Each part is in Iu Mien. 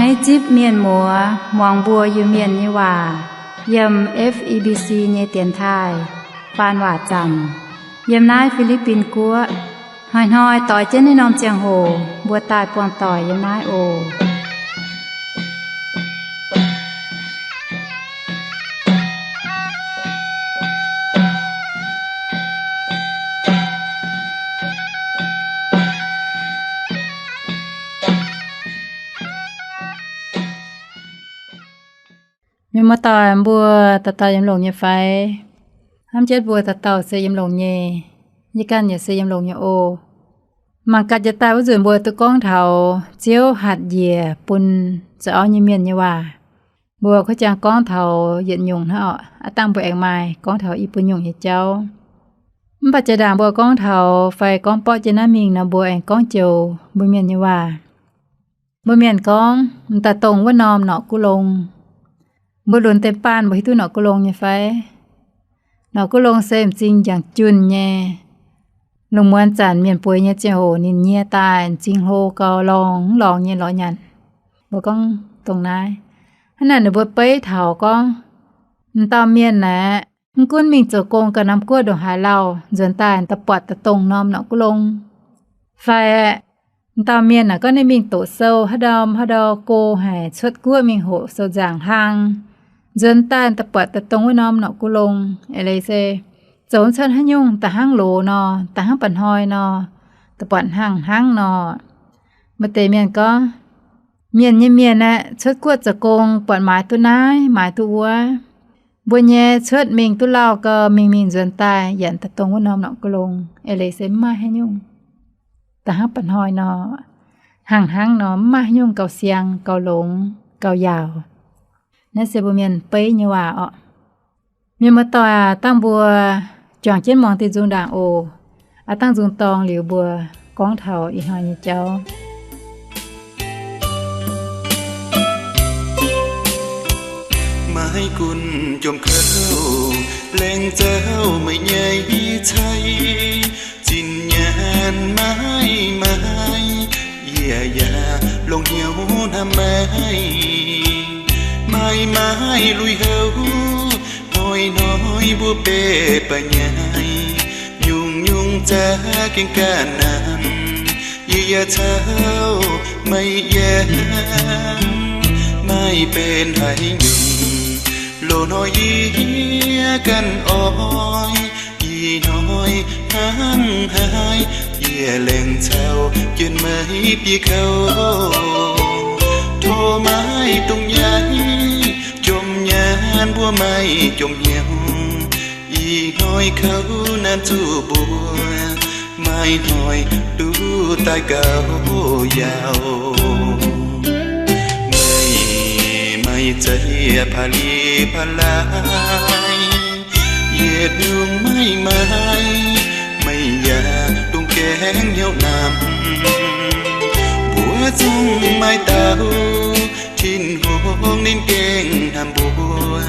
Naaiv zipv mienh muoz muangx mbuo Iu-Mienh nyei waac yiem F E B C nyei dienx taaih faan waac zanc yiem naaiv Fi^li^bin Guoqv. Hnoi-hnoi doix jienv naaiv norm ziangh hoc mbuo daaih buangh doic yiem naaiv oc. Mienh muoz-doic, mbuo dauh dauh yiem longx nyei fai? Hnamv jienv mbuo dauh dauh se yiem longx nyei. Yie ganh yaac se yiem longx nyei oc. Mangc gaax jiex daaih wuov nzunc mbuo duqv gorngv taux Ziouv hatc njiec bun zoux auv nyei mienh nyei waac. Mbuo kuv jangx gorngv taux yietc nyungc hnangv oc. Aav dangh mbuo aengx maaih gorngv taux i buo nyungc nyei jauv. Mv baac jiex ndaangc mbuo gorngv taux fai gorngv borqv jienv naaiv mingh nor, mbuo aengx gorngv joux mbuo mienh nyei waac. Mbuo mienh gorngv, m'daaih dongh wuov norm norqc guv long. Mbuo lunx deix baanh mbuo hiuv duqv norqc guv long nyei fai? Norqc guv long se m'zing njangc junh nyei. Lungh muonz zanc mienh bueix nyei ziangh hoc ninh nyie daaih m'zing hlo gau, lorngx mv lorngx nyei lorz nyanc. Mbuo gorngv dongh naaiv. Hnangv naaic ninh mbuo beiv taux gorngv, m'dauh mienh aeqv, mv gunv mingh zoux gong ganh norm guoqv ndongc haaix lauh, nzuonx daaih da'buatc da'dongh norm norqc guv long. Fai m'dauh mienh aeqv, gorngv ninh mingh doqc sou haaix ndau haaix ndau go haic, cuotv guoqv mingh hoqc sou nzaangc hlang, nzuonx daaih da'buatc da'dongh wuov norm norqc guv long. Eix leiz se zoux cuotv haaix nyungc, da'hnangv loz nor, da'hnangv mba'hnoi nor, da'buatc hlang hnangv nor. Maaih deix mienh gorngv, mienh nyei mienh aeqv, cuotv guoqv zoux gong buatc maaiz duqv naaiv maaiz duqv wuov. Mbuo nyei cuotv mingh duqv lauh gau, mingh mingh nzuonx daaih yaac da'dongh wuov norm norqc guv long. Eix leiz se mv maaih haaix nyungc, da'hnangv mba'hnoi nor, hlang hnangv nor, mv maaih haaix nyungc gauh siang, gauh longx, gauh yaauc. Naaiv se mbuo mienh beiv nyei waac orqc. Mienh muoz-doic aac, dangh mbuo juangc jienv muangx diuh nzung ndaangc oc. Aav dangh nzung dorng liuz mbuo gorngv taux ih hnoi nyei jauv. Maiv gunv jomc kouv, laengz zouv meih nyei cai, zinh nyaanh maiv maaih, yie yaac longc hnyouv hnamv meih. Maiv maaih lui-houx, hnoi-hnoi mbuo beiv ba'nyaiv, nyungc-nyungc za'gengh ga'naaiv, yie yaac caux meih yiem. Maiv benx haaix nyungc, loz-hnoi yie ganh oix, ih hnoi hnangv haaix, yie laengz caux jienv meih bieqc kouv. Tov maiv dungx nyaiv, jomc nyaanh mbuo maiv jomc hnyouv, ih hnoi kouv naanc zuqc mbuo, maiv hnoi duqv daaih gauh yaauc. Meih maaih zeiv paav-lienh paav-laaih, yietc nyungc maiv maaih, meih yaac dungx gaengh hnyouv namx. Mbuo zungv maaih dauh Tin-Hungh, ninh gengh hnamv mbuo,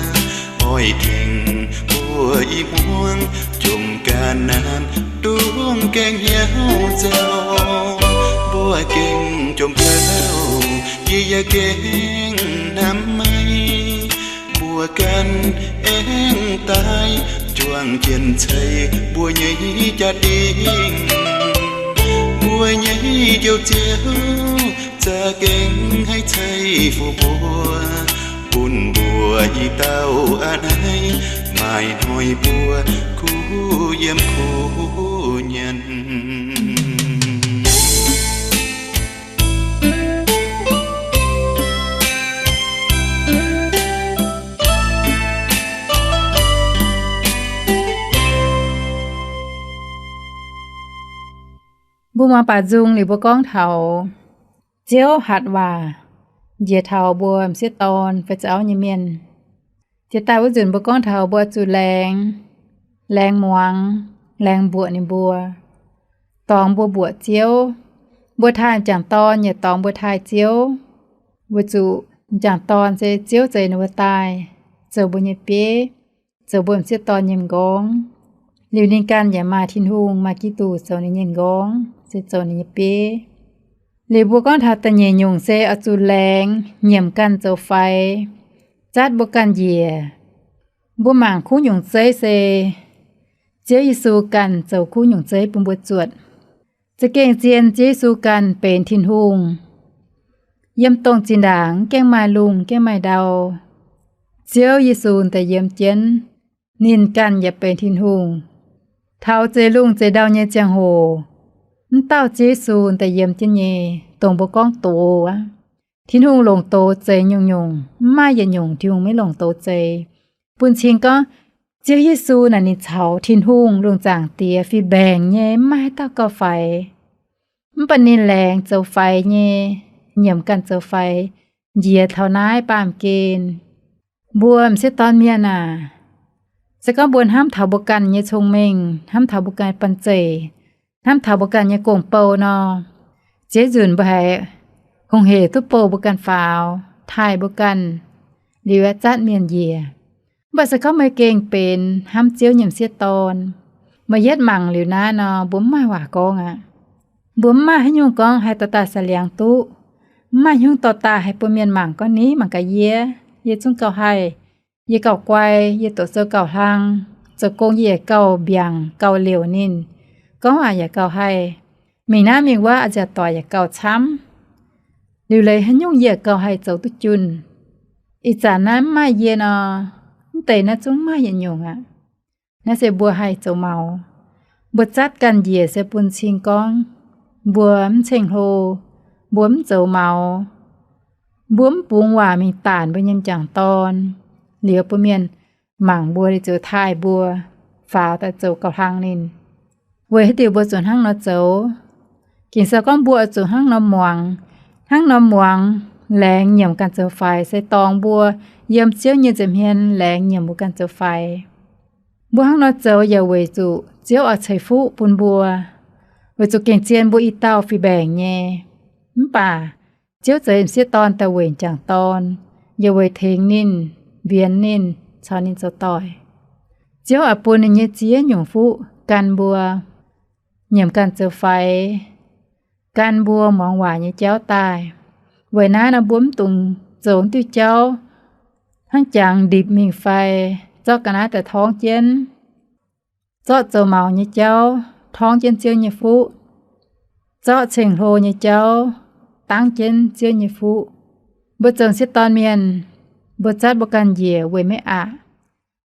oix tengx mbuo i hmuangx jomc ga'naaiv, dungx gaengh hnyouv nzauh. Mbuo gengh jomc kouv, yie yaac gengh hnamv meih. Mbuo ganh aengx daaih juangc jienv ceix mbuo nyei jaa-dingh. Mbuo nyei Njoux Ziouv za'gengh haih ceix fuqv mbuo, bun mbuo i dauh a'hneiv maaih hnoi mbuo kuv yiem kuv nyanc. Mbuo muangx baac nzung liuz mbuo gorngv taux Ziouv hatc waac njiec taux mbuo m'sieqv dorn fai zoux auv nyei mienh. Jiex daaih wuov nzunc mbuo gorngv taux mbuo zuqc laengz, laengz muangx, laengz mbuoqc ninh mbuo. Dorngx mbuo mbuoqc Ziouv, mbuo taaih m'jangc dorn yaac dorngx mbuo taaih Ziouv. Weic zuqc m'jangc dorn se Ziouv zeix ninh mbuo daaih zoux mbuo nyei bieiv, zoux mbuo m'sieqv dorn nyei m'nqorngv. Liuz ninh ganh yaac maaih Tin-Hungh, maaih Giduc zoux ninh nyei m'nqorngv, se zoux ninh nyei bieiv. Liuz mbuo gorngv taux da'nyeic nyungc se oix zuqc laengz nyiemc ganh zoux faix, zatv mbuo ganh njiec. Mbuo mangc kuv nyungc zeiv se Ziouv Yesu ganh zoux kuv nyungc zeiv bun mbuo zuotc. Za'gengh zien Ziouv Yesu ganh benx Tin-Hungh. Yiem dongh zinh ndaangc mv gaengh maaih lungh, mv gaengh maaih ndau. Ziouv Yesu daaih yiem jienv, ninh ganh yaac benx Tin-Hungh. Taux zeix lungh zeix ndau nyei ziangh hoc, mv dauh Ziouv Yesu daaih yiem jienv nyei, dongh mbuo gorngv doz aqv. Tin-Hungh longc doz zeix nyungc-nyungc, mv maaih yietc nyungc Tin-Hungh maiv longc doz zeix. Bun cing gorngv Ziouv Yesu naaic ninh caux Tin-Hungh lungh zaangc Diex fih mbaengc nyei, mv maaih haaix dauh gauh faix. Mv baac ninh laengz zoux faix nyei, nyiemc ganh zoux faix, njiec taux naaiv baamh gen. Mbuo m'sieqv dorn mienh aac, se gorngv mbuo hnamv taux mbuo ganh nyei cong-mengh, hnamv taux mbuo ganh banh zeic, hnamv taux mbuo ganh nyei gong-bou nor, ziex nzunc mbuo haiz hungh hec duqv bouh mbuo ganh faaux, taaih mbuo ganh, liuz aeqv, zatv mienh njiec. Mv baac se gorngv meih gengh benx hnamv Ziouv nyei m'sieqv dorn, meih yietv mangc liuz naaiv nor, mbuo mv maaih waac gorngv aqv. Mbuo mv maaih haaix nyungc gorngv haih dorh daaih saic liangx duqv. Mv maaih haaix nyungc dorh daaih haih bun mienh mangc gorngv, ni, mangc gaax yie, yie zungv gauh haih, yie gauh guai, yie doqc sou gauh hlang, zoux gong yie yaac gauh mbiaangc gauh liouc ninh, gorngv waac yaac gauh haih, mingh naaiv mingh wuov a'nziaauc doic yaac gauh camv. Liuc leiz haaix nyungc yie yaac gauh haih zoux duqv junh. Ih zanc naaiv mv maaih yie nor, mv deix naaiv zungv maaih yietc nyungc aqv. Naaiv se mbuo haih zoux maux. Mbuo zatv ganh njiec se bun cing gorngv mbuo mv ceng-hlo, mbuo mv zoux maux, mbuo mv bungx waac mingh daanc mbuo nyei m'jangc dorn, liuz bun mienh mangc mbuo liuz ziouc taaih mbuo, faaux daaih zoux gauh hlang ninh. Weic haaix diuc mbuo zuqc hnangv nor zoux? Ging-Sou gorngv mbuo oix zuqc hnangv nor muangx. Hnangv nor muangx, laengz nyiemc ganh zoux faix, se dorngx mbuo yiem Ziouv nyei nza'hmien laengz nyiemc mbuo ganh zoux faix. Mbuo hnangv nor zoux yaac weic zuqc Ziouv oix ceix fuqv bun mbuo, weic zuqc gengh zien mbuo i dauh fih mbaengc nyei. Mv baac Ziouv zeix m'sieqv dorn daaih weic m'jangc dorn, yaac weic tengx ninh, mbienx ninh, caux ninh zoux doic. Ziouv oix bun ninh nyei ziex nyungc fuqv gan mbuo nyiemc ganh zoux faix, gan mbuo muangx waac nyei jauv daaih. Weic naaiv nor mbuo mv dungx zoux diuh jauv hnangv jangx ndipc mingh fai zorqv ga'naaiv daaih torngv jienv, zorqv zoux maux nyei jauv torngv jienv Ziouv nyei fuqv, zorqv ceng-hlo nyei jauv dangv jienv Ziouv nyei fuqv. Mbuo zoux m'sieqv dorn mienh, mbuo zatv mbuo ganh njiec weic maiv aqc.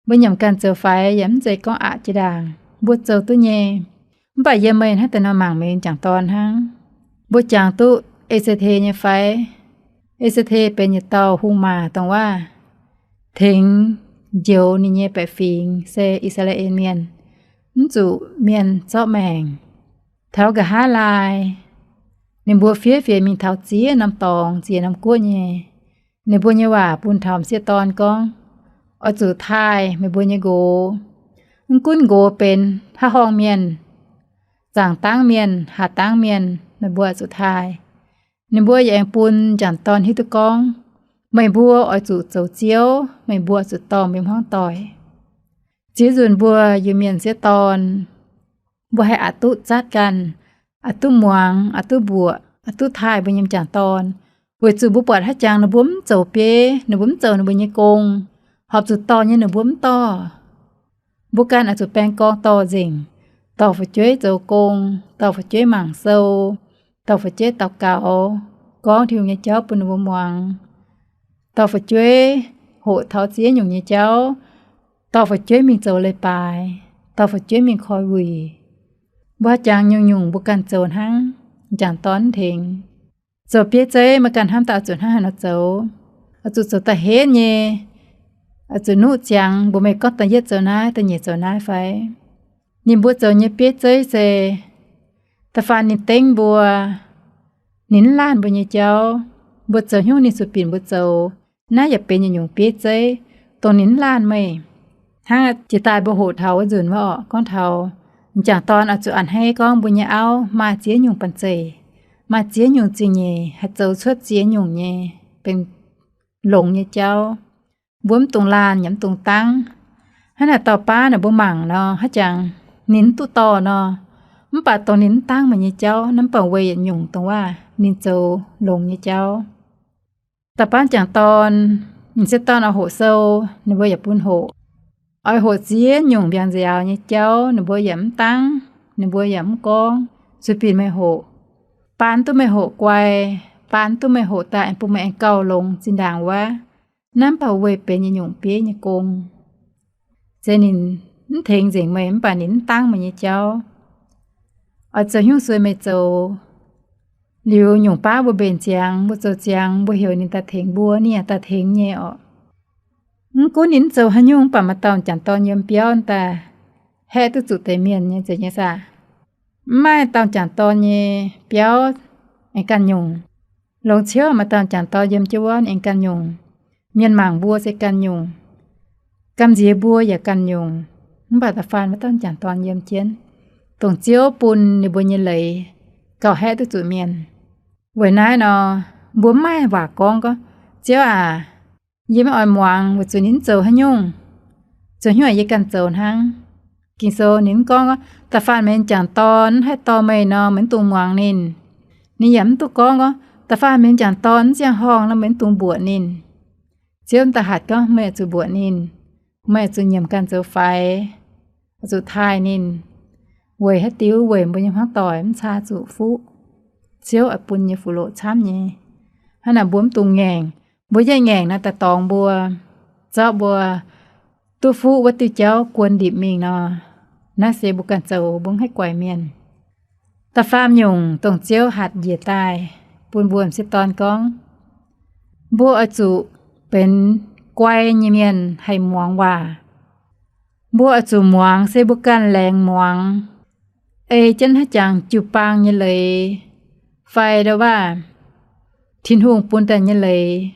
Mbuo nyiemc ganh zoux faix yaac mv zeiz gorngv aqc jiex ndaangc, mbuo zoux duqv nyei. Mv baac yie meih hnangv deix nor mangc meih m'jangc dorn hnangv. Mbuo jangx duqv E^se^te nyei fai? E^se^te benx yietc dauh hungh maac dongh waac tengx njoux ninh nyei baeqc fingx se I^saa^laa^en Mienh, mv zuqc mienh zorqv maengc. Taux nqa'haav laai, ninh mbuo fiev fienx mingh taux ziex norm dorngx ziex norm guoqv nyei. Ninh mbuo nyei waac bun taux m'sieqv dorn gorngv, oix zuqc taaih meih mbuo nyei nqox. Mv gunv nqox benx haaix horngh mienh, zaangc dangv mienh, hatc dangv mienh, meih mbuo oix zuqc taaih. Ninh mbuo yaac aengx bun m'jangc dorn hiuv duqv gorngv, meih mbuo oix zuqc zoux ziouv, meih mbuo oix zuqc dorh mbuo nyei hmuangv doic. Ziex nzunc mbuo Iu-Mienh m'sieqv dorn, mbuo haih aqc duqv zatv ganh, aqc duqv muangx, aqc duqv mbuoqc, aqc duqv taaih mbuo nyei m'jangc dorn, weic zuqc mbuo buatc haaix jangx ninh mbuo mv zoux bieiv, ninh mbuo mv zoux ninh mbuo nyei gong, horpc zuqc dorh nyei ninh mbuo mv dorh. Mbuo ganh oix zuqc baeng gorngv dorh nzengc, dorh fu'jueiv zoux gong, dorh fu'jueiv mangc sou, dorh fu'jueiv daux gaux, gorngv Tin-Hungh nyei jauv bun ninh mbuo muangx, dorh fu'jueiv hoqc taux ziex nyungc nyei jauv, dorh fu'jueiv mingh zoux leiz-baaix, dorh fu'jueiv mingh koi wuic. Mbuo haaix jangx nyungc-nyungc mbuo ganh zoux hnangv, m'jangc dorn mv tengx. Zoux bieiv zeiv meih ganh hnamv daaih oix zuqc hnangv haaix nor zoux. Oix zuqc zoux da'henv nyei, oix zuqc nuqv ziangx mbuox meih gorngv da'yietv zoux naaiv, da'nyeic zoux naaiv fai? Ninh mbuo zoux nyei bieiv zeiv se da'faanh ninh dengv mbuo, ninh mv laanh mbuo nyei jauv, mbuo zoux haaix nyungc ninh zuqc binc mbuo zoux. Naaiv yaac benx yietc nyungc bieiv zeiv, dongh ninh mv laanh meih. Hnangv jiex daaih mbuo hoqc taux wuov nzunc wuov orqc, gorngv taux m'jangc dorn oix zuqc a'hneiv gorngv mbuo nyei auv maaih ziex nyungc banh zeic, maaih ziex nyungc zingh nyeic, haih zoux cuotv ziex nyungc nyei benx longx nyei jauv. Mbuo mv dungx laanh yaac mv dungx dangv. Hnangv naaic dauh baav naaic mbuo mangc nor, haaix jangx ninh mv duqv dorh nor, Mv baac dongh ninh mv dangv meih nyei jauv, naaiv mv baac weic yietc nyungc dongh waac ninh zoux longx nyei jauv. Da'faanh jangc dorn, m'sieqv dorn oix hoqc sou, ninh mbuo yaac bun hoqc. Oix hoqc ziex nyungc mbiaangx nziaaux nyei jauv, ninh mbuo yaac mv dangv, ninh mbuo yaac mv gorngv, zuqc binc meih hoqc. Baan duqv meih hoqc guai, baan duqv meih hoqc daaih aengx bun meih aengx gauh longx zinh ndaangc wuov. Naaiv mv baac weic benx yietc nyungc bieiv nyei gong. Se ninh mv tengx nzengc meih, mv baac ninh mv dangv meih nyei jauv. Oix zoux hnyouv sueih meih zoux. Liuz nyungc baav mbuo mbenc ziangx, mbuo zoux ziangx, mbuo heuc ninh daaih tengx mbuo, ninh yaac daaih tengx nyei orqc. Mv gunv ninh mv zoux haaix nyungc, mv baac maaih dauh m'jangc dorn yiem biauv daaih haeqv duqv zuqc deix mienh nyei zeiz nyei saah. Mv maaih dauh m'jangc dorn nyei biauv aengx ganh nyungc. Longx ciouv maaih dauh m'jangc dorn yiem jienv wuov aengx ganh nyungc. Mienh mangc mbuo se ganh nyungc. Gamh nziex mbuo yaac ganh nyungc. Mv baac da'faanh maaih dauh m'jangc dorn yiem jienv, dongh Ziouv bun ninh mbuo nyei leiz gauh haeqv duqv zuqc mienh. Weic naaiv nor, mbuo mv maaih waac gorngv gorngv, Ziouv aac, yie maiv oix muangx weic zuqc ninh mv zoux haaix nyungc. Zoux hnyouv yie ganh zoux hnangv. Ging-Sou ninh mv gorngv gorngv, da'faanh meih m'jangc dorn mv haih dorh meih nor, meih mv dungx muangx ninh. Ninh yaac mv duqv gorngv gorngv, da'faanh meih m'jangc dorn mv ziangh horngh nor, meih mv dungx mbuoqc ninh. Ziouv da'hatc gorngv, meih oix zuqc mbuoqc ninh. Meih oix zuqc nyiemc ganh zoux faix, oix zuqc taaih ninh. Weic haaix diuc? Weic mbuo nyei hmuangv doic mv caa zuqc fuqv Ziouv oix bun nyei fuqv-loqc camv nyei. Hnangv naaic mbuo mv dungx ngaengc. Mbuo yietv ngaengc naaiv daaih dorngx mbuo, zorqv mbuo duqv fuqv wuov diuh jauv guon ndipc mingh nor, naaiv se mbuo ganh zoux, mbuo mv haih guaix mienh. Da'faam nyungc dongh Ziouv hatc njiec daaih bun mbuo m'sieqv dorn gorngv, mbuo oix zuqc benx guai nyei mienh haih muangx waac. Mbuo oix zuqc muangx se mbuo ganh laengz muangx, ei jienv haaix jangx jiu-baang nyei leiz fai ndo waac Tin-Hungh bun daaih nyei leiz,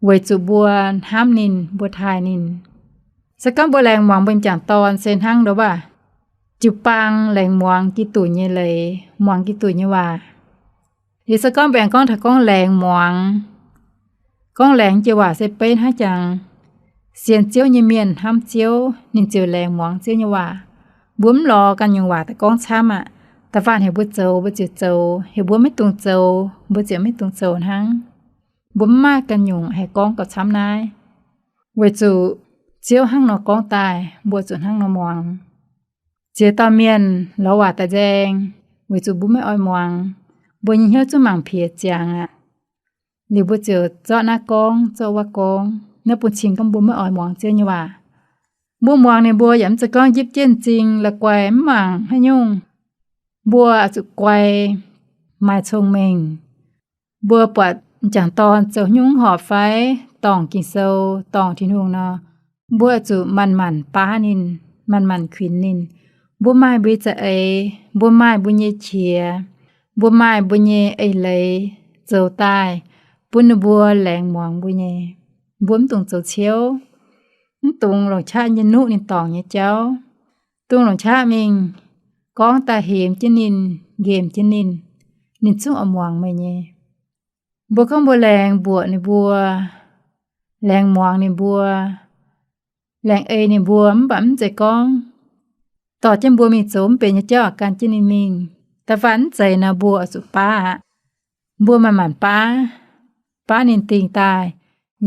weic zuqc mbuo hnamv ninh, mbuo taaih ninh. Se gorngv mbuo laengz muangx mbuo m'jangc dorn se hnangv ndo waac jiu-baang laengz muangx Giduc nyei leiz, muangx Giduc nyei waac. Liuz se gorngv mbuo aengx gorngv taux gorngv laengz muangx, gorngv laengz jiex waac se beiv hnangv jangx sienx Ziouv nyei mienh hnamv Ziouv, ninh ziouc laengz muangx Ziouv nyei waac. Mbuo mv lorz ganh nyungc waac daaih gorngv camv aqv. Da'faanh heuc mbuo zoux, mbuo ziouc zoux. Heuc mbuo maiv dungx zoux, mbuo ziouc maiv dungx zoux hnangv. Mbuo mv maaih ganh nyungc haih gorngv gauh camv naaiv, weic zuqc Ziouv hnangv nor gorngv daaih, mbuo zuqc hnangv nor muangx. Ziex dauh mienh lorz waac daaih nzaeng, weic zuqc mbuo maiv oix muangx. Mbuo nyei hnyouv zungv mangc piex ziangx aqv. Liuz mbuo ziouc zorqv naaiv gorngv, zorqv wuov gorngv, naaiv bun cing gorngv mbuo maiv oix muangx Ziouv nyei waac. Mbuo muangx ninh mbuo yaac mv zeiz gorngv njipv jienv m'zing la'guaih mv mangc haaix nyungc. Mbuo oix zuqc guai, maaih cong-mengh. Mbuo buatc m'jangc dorn zoux nyungc horpc fai dorngc Ging-Sou, dorngc Tin-Hungh nor, mbuo oix zuqc manc-manc baav ninh, manc-manc kuinx ninh. Mbuo maaih mbuo nyei za'eix, mbuo maaih mbuo nyei qiex, mbuo maaih mbuo nyei eix leiz zoux daaih bun ninh mbuo laengz muangx mbuo nyei. Mbuo mv dungx zoux ciouv, mv dungx longc qaqv nyei nuqv ninh dorngc nyei jauv. Dungx longc qaqv mingh gorngv daaih hemx jienv ninh, nqemh jienv ninh, ninh zungv oix muangx meih nyei. Mbuo gorngv mbuo laengz mbuoqc ninh mbuo, laengz muangx ninh mbuo, laengz ei ninh mbuo, mv baac mv zeiz gorngv dorh jienv mbuo mingh zoux mv benx nyei jauv aqv, gan jienv ninh mingh. Da'faanh mv zeiz nor, mbuo oix zuqc baav aqv. Mbuo manc-manc baav, baav ninh dingh daaih,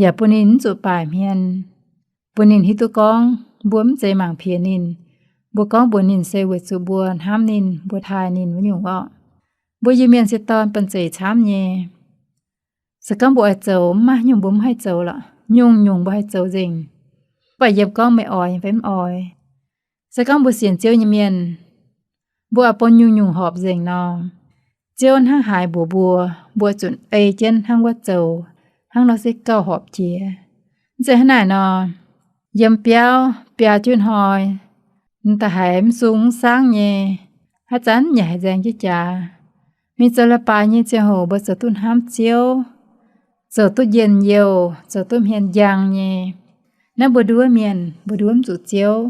yaac bun ninh mv zuqc baaic hmien, bun ninh hiuv duqv gorngv mbuo mv zeiz mangc piex ninh. Mbuo gorngv mbuox ninh se weic zuqc mbuo hnamv ninh, mbuo taaih ninh wuov nyungc orqc. Mbuo Iu-Mienh sieqv dorn banh zeic camv nyei. Se gorngv mbuo oix zoux, mv maaih nyungc mbuo mv haih zoux lorqc. Nyungc-nyungc mbuo haih zoux nzengc. Mv baac yiem gorngv meih oix fai mv oix. Se gorngv mbuo sienx Ziouv nyei mienh, mbuo oix bun nyungc-nyungc horpc nzengc nor, Ziouv hnangv haaix mbuox mbuo, mbuo zuqc ei jienv hnangv wuov zoux, hnangv nor se gauh horpc jiex. Mv zeiz hnangv naaic nor, yiem biauv biaa jienv hnoi, m'daaih haiz mv sung mv saangv nyei, haaix zanc yaac haiz nzaeng jienv jaax. Mingh zoux leiz-baaix nyei ziangh hoc mbuo zoux duqv hnamv Ziouv, zoux duqv njien-youh, zoux duqv hmien njang nyei. Naaiv mbuo nduov mienh, mbuo nduov mv zuqc Ziouv,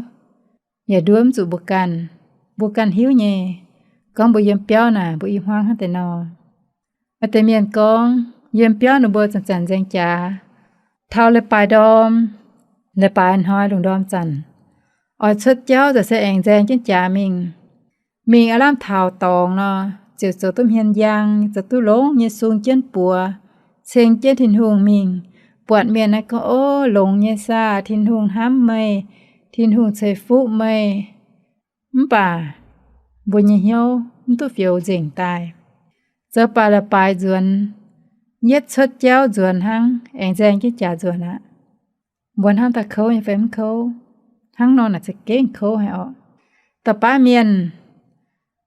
yaac nduov mv zuqc mbuo ganh. Mbuo ganh hiuv nyei, gorngv mbuo yiem biauv naaic mbuo i hmuangv hnangv deix nor. Maaih deix mienh gorngv yiem biauv ninh mbuo zanc-zanc nzaeng jaax, taux leiz-baaix ndorm, leiz-baaix hnoi lungh ndorm zanc, oix cuotv jauv nzengc se aengx nzaeng jienv jaax mingh. Mingh aav lamh taux dorngx nor, ziouc zoux duqv hmien njang, zoux duqv longx nyei sung jienv buoz, ceng jienv Tin-Hungh mingh. Buatc mienh naaiv gorngv, Ov, longx nyei saah! Tin-Hungh hnamv meih, Tin-Hungh ceix fuqv meih. Mv baac mbuo nyei hnyouv mv duqv fioux nzengc daaih. Zoux baaix la'baaix nzuonx, yietv cuotv jauv nzuonx hnangv, aengx nzaeng jienv jaax nzuonx aqv. Mbuo hnamv daaih kouv nyei fai mv kouv? Hnangv nor naaic za'gengh kouv haic orqc. Da'baav mienh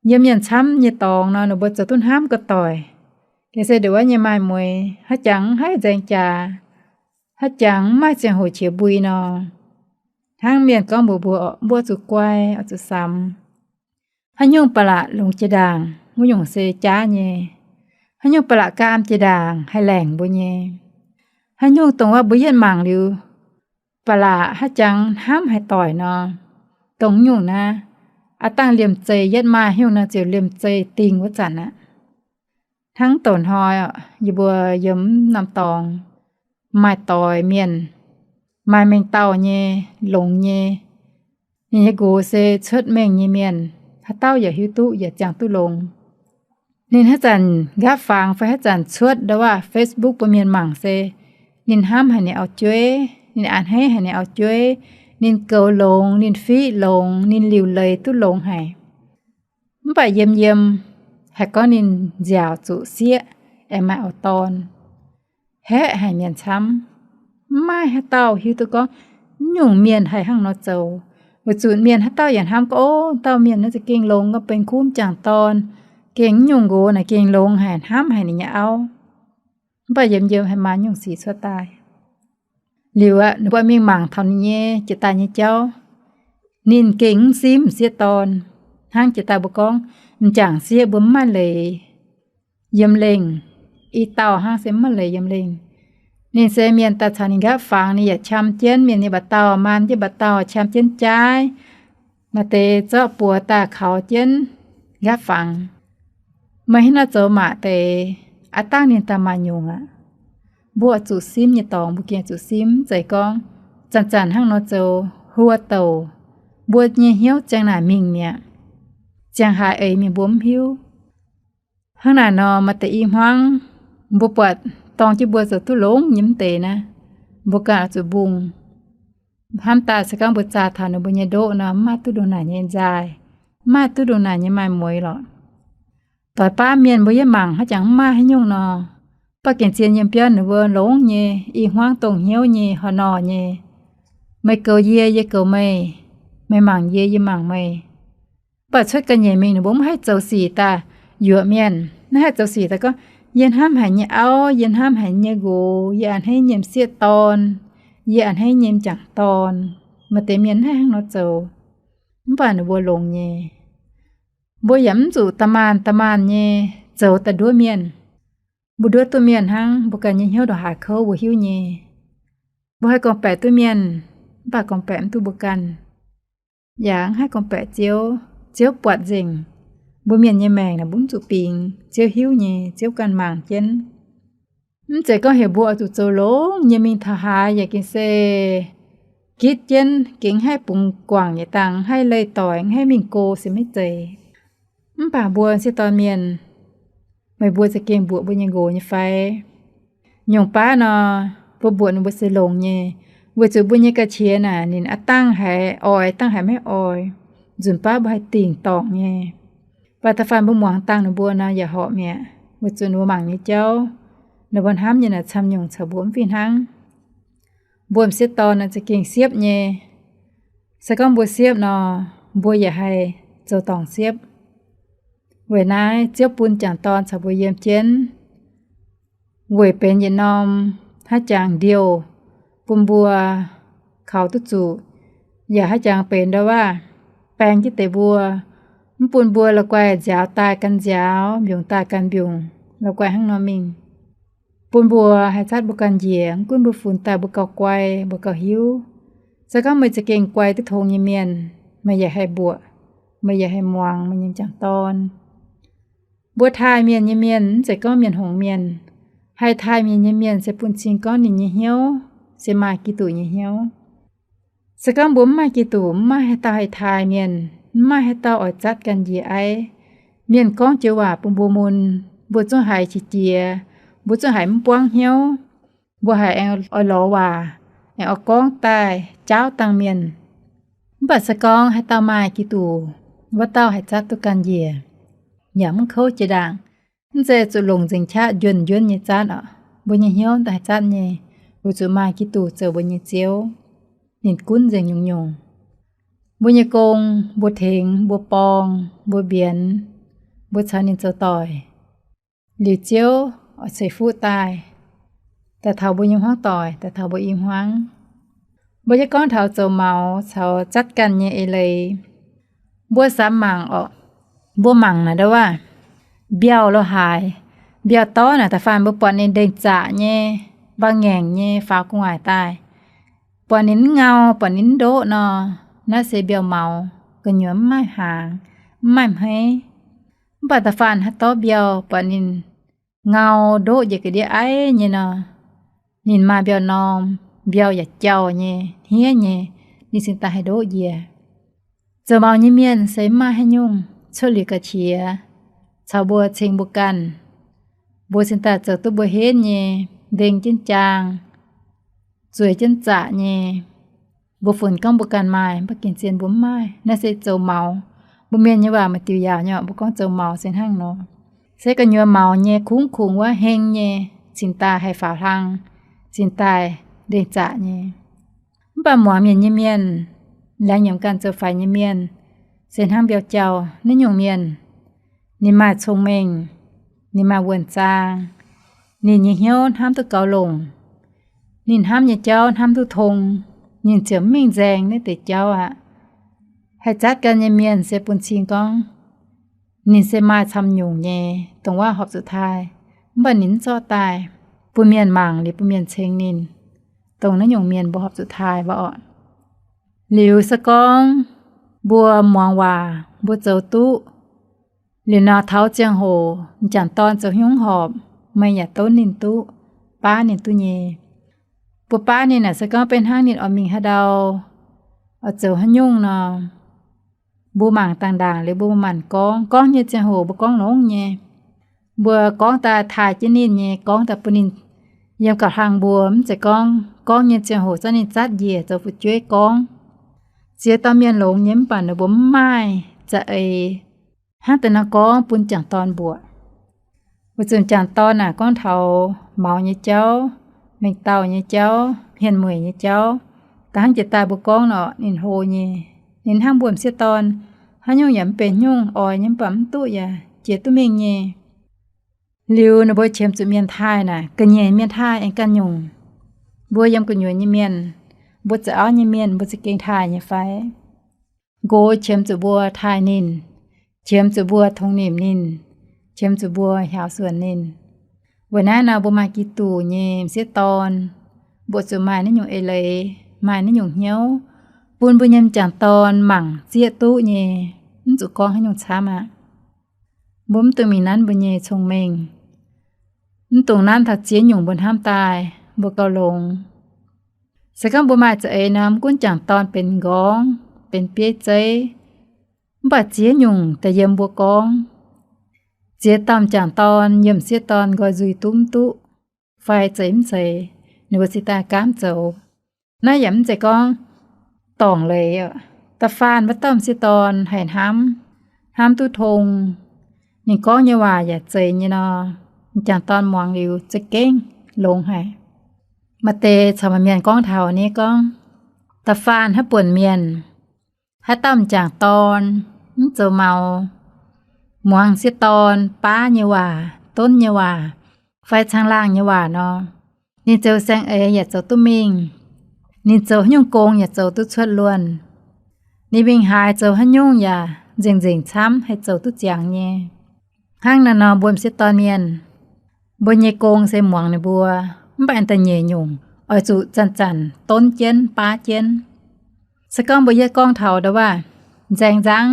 yiem mienh camv nyei dorngx nor, ninh mbuo zoux duqv hnamv ga'doic. Gengh se ndongc wuov nyei maaih mueix, haaix jangx mv haih nzaeng jaax, haaix jangx mv maaih ziangh hoc qiex mbui nor, hnangv mienh gorngv mbuox mbuo, mbuo zuqc guai, oix zuqc samx. Haaix nyungc ba'laqc longx jiex ndaangc, wuov nyungc se jaav nyei. Haaix nyungc ba'laqc gaam jiex ndaangc, haih laengc mbuo nyei. Haaix nyungc dongh wuov mbuo yietv mangc liuz, ba'laqc haaix jangx hnamv haaix doic nor, dongh nyungc naaiv, aav dangh liemh zeih yietv maaih nyungc nor ziouc liemh zeih dingh wuov zanc aqv. Hnangv douz-hnoi, yie mbuo yiem norm dorngx maaih doix mienh, maaih mengh dauh nyei, longx nyei. Ninh nyei nqox se cuotv mengh nyei mienh, haaix dauh yaac hiuv duqv, yaac ziangh duqv longx. Ninh haaix zanc nqaapv fangx fai haaix zanc cuotv ndau wuov Facebook bun mienh mangc se, ninh hnamv haic ninh auv-jueiv, ninh a'hneiv haic ninh auv-jueiv, ninh goux longx, ninh fiqv longx, ninh liuc leiz duqv longx haic. Mv baac yiem yiem, haih gorngv ninh nziaauc zuqc sieqv, aengx maaih auv-dorn. Haeqv haic mienh camv. Mv maaih haaix dauh hiuv duqv gorngv, mv nyungc mienh haih hnangv nor zoux. Weic zuqc mienh haaix dauh yaac hnamv gorngv, ov, dauh mienh naaiv za'gengh longx, benx kuv m'jangc dorn, gengh mv nyungc nqox naaic gengh longx haic, hnamv haic ninh nyei auv. Mv baac yiem yiem haih maaih nyungc sic cuotv daaih. Liuz aqv, ninh mbuo mingh mangc taux ninh nyei jiex daaih nyei jauv. Ninh gengh mv simv m'sieqv dorn. Hnangv jiex daaih mbuo gorngv, m'jangc sieqv mbuo mv maaih leiz yiem lengh. I dauh hnangv se mv maaih leiz yiem lengh. Ninh se mienh daaih caux ninh nqaapv fangx, ninh yaac qam jienv mienh nyei mba'dauh, maan jienv mba'dauh, qam jienv jaaiv. Maaih deix zorqv buoz daaih kaux jienv nqaapv fangx. Meih hnangv naaiv zoux maac deix, aav dangh ninh daaih maaih nyungc aqv. Mbuo oix zuqc simv nyei dorngx, mbuo gengh zuqc simv. Mv zeiz gorngv zanc-zanc hnangv nor zoux huo douc, mbuo nyei hnyouv ziang naaic mingh mi'aqv. Ziangh haaix eix mingh mbuo mv hiuv. Hnangv naaic nor, maaih deix i hmuangv mbuo buatc dorng jienv mbuo zoux duqv longx nyei mv deix naaiv, mbuo ganh oix zuqc mbungh. Hnamv daaih se gorngv mbuo zaah taux ninh mbuo nyei ndoqv nor, mv maaih duqv ndongc naaic nyei nzaaih, mv maaih duqv ndongc naaic nyei maaih mueix lorqc. Doix baav mienh mbuo yietv mangc haaix jangx mv maaih haaix nyungc nor, mv baac gengh zien yiem biauv ninh mbuo longx nyei, i hmuangv dongh hnyouv nyei, horh nor nyei. Meih goux yie, yie goux meih, meih mangc yie, yie mangc meih. Mv baac cuotv ga'nyiec mingh ninh mbuo mv haih zoux sic daaih yuoqc mienh. Naaiv haih zoux sic daaih gorngv, yie hnamv haic nyei auv, yie hnamv haic nyei nqox, yie a'hneiv nyei m'sieqv dorn, yie a'hneiv nyei m'jangc dorn. Maaih deix mienh mv haih hnangv nor zoux, mv baac ninh mbuo longx nyei. Mbuo yaac mv zuqc da'maanh da'maanh nyei zoux daaih nduov mienh. Mbuo nduov duqv mienh hnangv, mbuo ganh nyei hnyouv ndongc haaix kouv mbuo hiuv nyei. Mbuo haih gorngv-baeqc duqv mienh, mv baac gorngv-baeqc mv duqv mbuo ganh. Yaac mv haih gorngv-baeqc Ziouv. Ziouv buatc nzengc. Mbuo mienh nyei maengc naaic mbuo mv zuqc bingx. Ziouv hiuv nyei, Ziouv ganh mangc jienv. Mv zeiz gorngv heuc mbuo oix zuqc zoux longx nyei mingh taux haaix yaac gengh se gitv jienv, gengh mv haih bungx guangc yietc dangh, mv haih leih doic, mv haih mingh go se maiv zeiz. Mv baac mbuo m'sieqv dorn mienh, meih mbuo za'gengh mbuoqc mbuo nyei nqox nyei fai? Nyungc baav nor, mbuo mbuoqc ninh mbuo se longx nyei, weic zuqc mbuo nyei ga'qiex naaic ninh aav dangh haiz oix, dangh haiz maiv oix. Nzunc baav mbuo haih dingc dorngc nyei. Mv baac da'faanh mbuo muangx dangh ninh mbuo nor yaac horpc mi'aqv, weic zuqc ninh mbuo mangc nyei jauv, ninh mbuo hnamv nyei naaic camv nyungc caux mbuo mv fih hnangv. Mbuo m'sieqv dorn naaic za'gengh siepv nyei. Se gorngv mbuo siepv nor, mbuo yaac haih zoux dorngc siepv. Weic naaiv Ziouv bun m'jangc dorn caux mbuo yiem jienv, weic benx yietc norm haaix jangx ndiouh bun mbuo kaux duqv zuqc, yaac haaix jangx benx ndau-waac baeng jienv deix mbuo, mv bun mbuo la'guaih nziaaux daaih gan nziaaux, mbiungc daaih gan mbiungc, la'guaih hnangv nor mingh. Bun mbuo haih zatv mbuo ganh njiec, mv gunv mbuo funx daaih mbuo gauh guai, mbuo gauh hiuv. Se gorngv meih za'gengh guai duqv tongx nyei mienh, meih yaac haih mbuoqc, meih yaac haih muangx meih nyei m'jangc dorn. Mbuo taaih mienh nyei mienh, mv zeiz gorngv mienh hngongx mienh. Haih taaih mienh nyei mienh se bun cing gorngv ninh nyei hnyouv se maaih Giduc nyei hnyouv. Se gorngv mbuo mv maaih Giduc, mv maaih haaix dauh haih taaih mienh. mv maaih haaix dauh oix zatv ganh njiec aiv. Mienh gorngv joux waac bun mbuo mun, mbuo zungv haiz qiex jiez, mbuo zungv haiz mv buangv hnyouv, mbuo haiz aengx oix lorz waac, aengx oix gorngv daaih jaauv dangh mienh. Mv baac se gorngv haaix dauh maaih Giduc, wuov dauh haih zatv duqv ganh njiec, yaac mv kouv jiex ndaangc. Mv zeiz zuqc longc nzengc qaqv njuonh njuonv nyei zatv oc. Mbuo nyei hnyouv daaih haih zatv nyei, weic zuqc maaih Giduc zoux mbuo nyei Ziouv. Ninh gunv nzengc nyungc-nyungc. Mbuo nyei gong, mbuo tengx, mbuo borng, mbuo mbienx, mbuo caux ninh zoux doic. Liuz Ziouv oix ceix fuqv daaih, daaih taux mbuo nyei hmuangv doic, daaih taux mbuo i hmuangv. Mbuo yie gorngv taux zoux maux caux zatv ganh nyei eix leiz, mbuo samx mangc oc. Mbuo mangc naaic ndau wuov, mbiauh lo haaix, mbiauh dorv naaic da'faanh mbuo buatc ninh ndengc zaqc nyei, mbaa ngaengc nyei faaux gu'nguaaic daaih, buatc ninh mv ngau, buatc ninh mv ndoqv nor, naaiv se mbiauh maux, gu'nyuoz mv maaih hnaangx, mv maaih hmeiv. Mv baac da'faanh haaix dorv mbiauh buatc ninh ngau ndoqv njiec ga'ndiev aiv nyei nor, ninh maaih mbiauh norm, mbiauh yaac jauh nyei, hniev nyei, ninh cingx daaih haih ndoqv njiec. Zoux maux nyei mienh se mv maaih haaix nyungc cuotv liuz ga'qiex caux mbuo ceng mbuo ganh. Mbuo cingx daaih zoux duqv mbuo henv nyei, ndeng jienv jaang, zueiz jienv zaqc nyei. Mbuo funx gorngv mbuo ganh maaih, mv baac gengh zien mbuo mv maaih. Naaiv se zoux maux. Mbuo mienh nyei waac maaih diuc yaauc nyei, mbuo gorngv zoux maux se hnangv nor. Se gu'nyuoz maux nyei kungx-kungx wuov heng nyei, cingx daaih haih faaux hlang, cingx daaih ndengc zaqc nyei. Mv baac muangx mienh nyei mienh, laengz nyiemc ganh zoux faix nyei mienh, se hnangv mbiauh jauh naaiv nyungc mienh. Ninh maaih cong-mengh, ninh maaih wuonh zaang, ninh nyei hnyouv hnamv duqv gaux longc, ninh hnamv nyei jauv hnamv duqv tong, ninh ziouc mv mingh nzaeng naaiv deix jauv aqv. Haih zatv ganh nyei mienh se bun cing gorngv ninh se maaih camv nyungc nyei, dongh wuov horpc zuqc taaih, mv baac ninh mv zorqv daaih bun mienh mangc liuz bun mienh ceng ninh, dongh naaiv nyungc mienh mbuo horpc zuqc taaih wuov oc. Liuz se gorngv mbuo muangx waac, mbuo zoux duqv, liuz nor taux ziangh hoc m'jangc dorn zoux haaix nyungc horpc, meih yaac donv ninh duqv, baav ninh duqv nyei. Mbuo baav ninh naaic se gorngv beiv hnangv ninh oix mingh haaix ndau, oix zoux haaix nyungc nor, mbuo mangc dangh ndaangc liuz mbuo manc-manc gorngv. Gorngv nyei ziangh hoc mbuo gorngv longx nyei. Mbuo gorngv daaih taaih jienv ninh nyei, gorngv daaih bun ninh yiem gauh hlang mbuo. Mv zeiz gorngv gorngv nyei ziangh hoc zorqv ninh zatv njiec zoux fu'jueiv gorngv. Ziex dauh mienh longx nyei mv baac ninh mbuo mv maaih za'eix hnangv deix nor gorngv bun m'jangc dorn mbuoqc. Weic zuqc m'jangc dorn naaic gorngv taux maux nyei jauv, mengh dauh nyei jauv, hmien mueic nyei jauv, da'hnangv jiex daaih mbuo gorngv nor, ninh hlo nyei. Ninh hnangv mbuo m'sieqv dorn, haaix nyungc yaac mv benx nyungc, oix nyei mv baac mv duqv yaac jiex duqv mingh nyei. Liuz ninh mbuo qiemx zuqc mienh taaih naaic, ga'nyiec mienh taaih aengx ganh nyungc. Mbuo yiem gu'nyuoz nyei mienh, mbuo za'auv nyei mienh, mbuo za'gengh taaih nyei fai? Nqox qiemx zuqc mbuo taaih ninh, qiemx zuqc mbuo tongx nimc ninh, qiemx zuqc mbuo hiaaux suonc ninh. Weic naaiv nor mbuo maaih Giduc nyei m'sieqv dorn, mbuo zuqc maaih naaiv nyungc eix leiz, maaih naaiv nyungc hnyouv, bun mbuo nyei m'jangc dorn mangc zieqv duqv nyei, mv zuqc gorngv haaix nyungc camv aqv. Mbuo mv dungx mingh nanv mbuo nyei cong-mengh, mv dungx nanv taux ziex nyungc mbuo hnamv daaih mbuo gauh longx. Se gorngv mbuo maaih za'eix nor, mv gunv m'jangc dorn benx m'nqorngv, benx bieiv zeiv, mv baac ziex nyungc daaih yiem mbuo gorngv. Ziex dauh m'jangc dorn yiem m'sieqv dorn nqoi nzuih duqv mv duqv, fai zeiz mv zeiz, ninh mbuo cingx daaih gaamv zoux. Naaiv yaac mv zeiz gorngv dorngc leiz. Da'faanh wuov dauh m'sieqv dorn haih hnamv, hnamv duqv tong, ninh gorngv nyei waac yaac zeiz nyei nor, m'jangc dorn muangx liuz za'gengh longx haic. Maaih deix caux maaih mienh gorngv taux nyei gorngv, da'faanh haaix buonc mienh, haaix dauh m'jangc dorn mv zoux maux, muangx m'sieqv dorn baav nyei waac, donv nyei waac, fai caangh laangh nyei waac nor, ninh zoux saeng-eix yaac zoux duqv mingh. Ninh zoux haaix nyungc gong yaac zoux duqv cuotv luonh. Ninh mingh haaix zoux haaix nyungc yaac nzengc-nzengc camv, haih zoux duqv ziangx nyei. Hnangv naaiv nor mbuo m'sieqv dorn mienh, mbuo nyei gong se muangx ninh mbuo, mv baac da'nyeic nyungc oix zuqc zanc-zanc donv jienv baav jienv. Se gorngv mbuo yie gorngv taux ndau wuov nzaeng nzangv,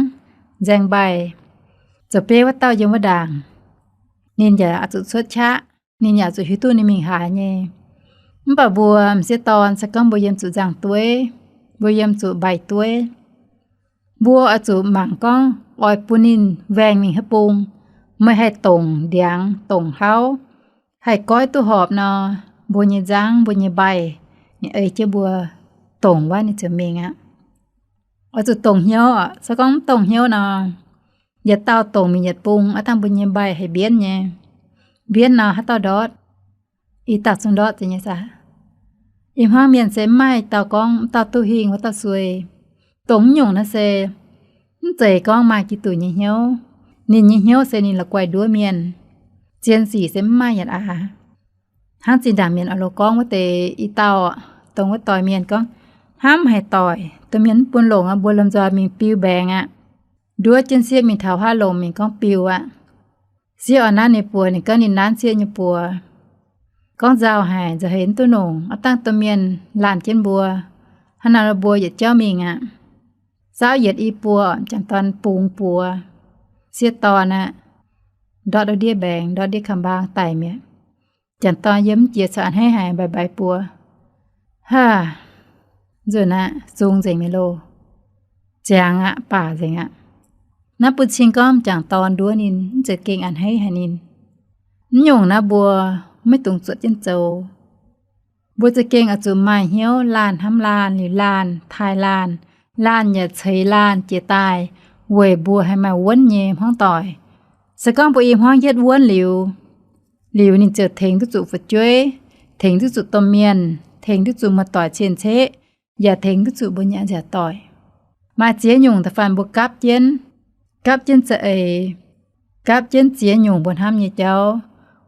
nzaeng mbaih, zoux bieiv wuov dauh yiem wuov ndaangc, ninh yaac oix zuqc cuotv qaqv, ninh yaac zuqc hiuv duqv ninh mingh haaix nyei. Mv baac mbuo m'sieqv dorn se gorngv mbuo yiem zuqc nzangv-dueiv, mbuo yiem zuqc mbaih dueiv, Mbuo oix zuqc mangc gorngv oix bun ninh waengh mingh haaix bung. Meih haih dongc ndiangx dongc hlauv, haih goiv duqv horpc nor, mbuo nyei nzangv mbuo nyei mbaih, ninh ei jienv mbuo dongc wuov ninh ziouc mingh aqv. Oix zuqc dongc hnyouv oc. Se gorngv mv dongc hnyouv nor, yietc dauh dongc mingh yietc bung, aav dangh mbuo nyei mbaih haih mbienv nyei. Mbienv nor haaix dauh ndortv? I dauh zungv ndortv nyei saah? Ih hmuangv mienh se mv maaih dauh gorngv wuov dauh duqv hingh wuov dauh suei. Dongh mv nyungc naaiv se mv zeiz gorngv maaih Giduc nyei hnyouv. Ninh nyei hnyouv se ninh la'guaih nduov mienh. Zien sic se mv maaih yaac aav. Hnangv zinh ndaangc mienh auv lo gorngv wuov deix i dauh, dongh wuov doix mienh gorngv, hnamv haic doic, domh mienh mv bun longc aqv, mbuo lomh nzoih mingh biu mbaengx aqv. Nduov jienv sieqv mingh taux haav lomc mingh gorngv biu aqv. Sieqv oix nanv ninh buoz, ninh gorngv ninh nanv sieqv nyei buoz. Gorngv nzauh haic, nzauh haic mv duqv longc, aav dangh domh mienh laanh jienv mbuo. Hnangv naaiv mbuo yietc jauv mingh aqv. Saauv yietc i buo, m'jangc dorn bungx buoz. Sieqv dorn aqv, ndortv ndiev mbaengx, ndortv ndiev kamx mbaang daic mi'aqv. M'jangc dorn yiem mv jiex caux a'hneiv haic, mbaix mbaix buoz. Haav, nzunc aqv, zung nzengc mi'aqv loh. Ziangx aqv, baac nzengc aqv. Naaiv bun cing gorngv m'jangc dorn nduov ninh, mv zeiz gengh a'hneiv haic ninh. Mv nyungc naaiv mbuo maiv dungx zuotc jienv zoux. Mbuo za'gengh oix zuqc maaih hnyouv laanh hnamv laanh, liuz laanh taaih laanh, laanh yaac ceix laanh jiex daaih, weic mbuo haih maaih wuonv nyei hmuangv doic. Se gorngv mbuo i hmuangv yietv wuonv liuz, liuz ninh ziouc tengx duqv zuqc fu'jueiv, tengx duqv zuqc domh mienh, tengx duqv zuqc muoz-doic cien-ceqv, yaac tengx duqv zuqc mbuo nyei a'nziaauc doic. Maaih ziex nyungc da'faanh mbuo gapv jienv, gapv jienv za'eix, gapv jienv ziex nyungc mbuo hnamv nyei jauv,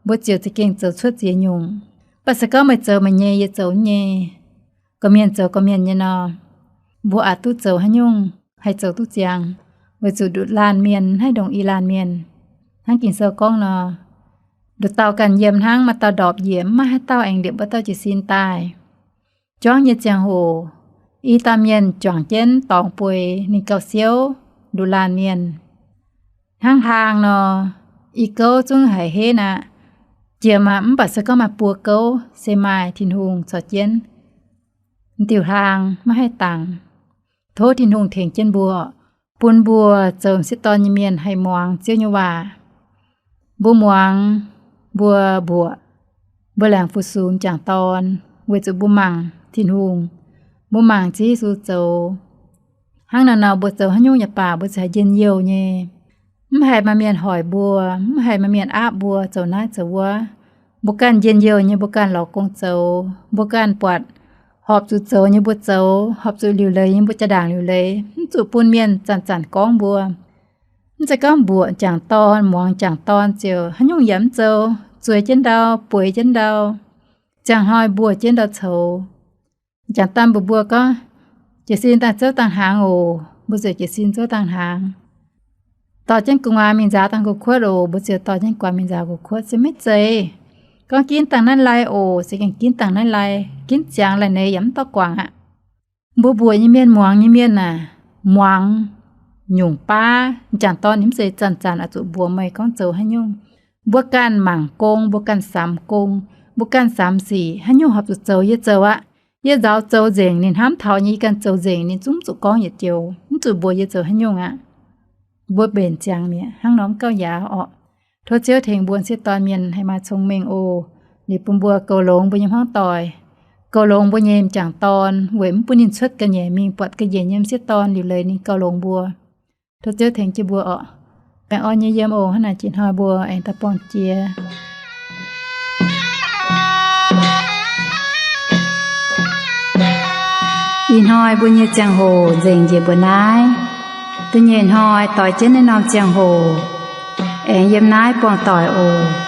mbuo ziouc za'gengh zoux cuotv ziex nyungc. Mv baac se gorngv meih zoux meih nyei, yie zoux nyei, gorqv-mienh zoux gorqv-mienh nyei nor, mbuo aqc duqv zoux haaix nyungc, haih zoux duqv ziangx, weic zuqc nduqc laanh mienh mv haih ndongc i laanh mienh. Hnangv Ging-Sou gorngv nor, nduqc dauh ganh yiem hnangv, maaih dauh ndorpc njiec, mv maaih haaix dauh aengx liepc wuov dauh jiez sin daaih. Juangv nyei ziangh hoc, i dauh mienh juangc jienv dorngx bueix ninh gauh siouv nduqc laanh mienh. Hnangv hlaang nor, i gouv zungv haiz henv aqv. Jiem aqv, mv baac se gorngv maaih buo gouv se maaih Tin-Hungh caux jienv. M'diuh hlaang maiv haih dangx. Tov Tin-Hungh tengx jienv mbuo, bun mbuo zoux m'sieqv dorn nyei mienh haih muangx Ziouv nyei waac. Mbuo muangx, mbuo mbuoqc, mbuo laengz fu-sux m'jangc dorn, weic zuqc mbuo mangc Tin-Hungh, mbuo mangc Ziouv Yesu zoux. Hnangv naaiv nor mbuo zoux haaix nyungc yaac baac mbuo ziouc haih njien-youh nyei. Mv haiz maaih mienh hoic mbuo, mv haiz maaih mienh aapv mbuo zoux naaiv zoux wuov. Mbuo ganh njien-youh nyei, mbuo ganh lorz gong zoux, mbuo ganh buatc horpc zuqc zoux nyei mbuo zoux, horpc zuqc liuc leiz nyei mbuo jaa-ndaangc liuc leiz, mv zuqc bun mienh zanc-zanc gorngv mbuo. Mv zeiz gorngv mbuoqc m'jangc dorn, muangx m'jangc dorn ziouc haaix nyungc yaac mv zoux, zueiz jienv ndau, bueix jienv ndau, ziangh hnoi mbuox jienv ndau coux. M'jangc dorn mbuox mbuo gorngv, jiez sin dangh zouv dangh hnaangx oc, mbuo ziouc jiez sin zouv dangh hnaangx. Dorh jienv gu'nguaaz mingh nzaaux dangh gu'kuotv oc, mbuo ziouc dorh jienv gu'nguaaz mingh nzaaux gu'kuotv, se maiv zeiz gorngv ginv dangh naaiv lai oc, se gengh ginv dangh naaiv lai, ginv ziangx lai-neix yaac mv dorh guangc aqv. Mbuo mbuoqc nyei mienh, muangx nyei mienh aah, muangx nyungc baav. M'jangc dorn ninh mv zeiz zanc-zanc oix zuqc mbuox meih gorngv zoux haaix nyungc. Mbuo ganh mangc gong, mbuo ganh samx gong, mbuo ganh samx sic, haaix nyungc horpc zuqc zoux yie zoux aqv. Yie nzaaux zoux nzengc, ninh hnamv taux nyei yie ganh zoux nzengc, ninh zungv mv zuqc gorngv yietc joux, mv zuqc mbuox yie zoux haaix nyungc aqv. Mbuo mbenc ziangx mi'aqv, hnangv nor mv gauh njaaux orqc. Tov Ziouv tengx mbuo m'sieqv dorn mienh haih maaih cong-mengh oc. Liuz bun mbuo goux longx mbuo nyei hmuangv doic, goux longx mbuo nyei m'jangc dorn, weic mv bun ninh cuotv ga'nyiec mingh buatc ga'nyiec nyei m'sieqv dorn liuc leiz ninh gauh longx mbuo. Tov Ziouv tengx jienv mbuo orqc. Baengh orn nyei yiem oc. Hnangv naaic jiex hnoi mbuo aengx daaih buangh jiex. Ih hnoi mbuo nyei ziangh hoc nzengc njiec mbuo naaiv. Da'nyeic hnoi doix jienv naaiv norm ziangh hoc aengx yiem naaiv buangh doic oc.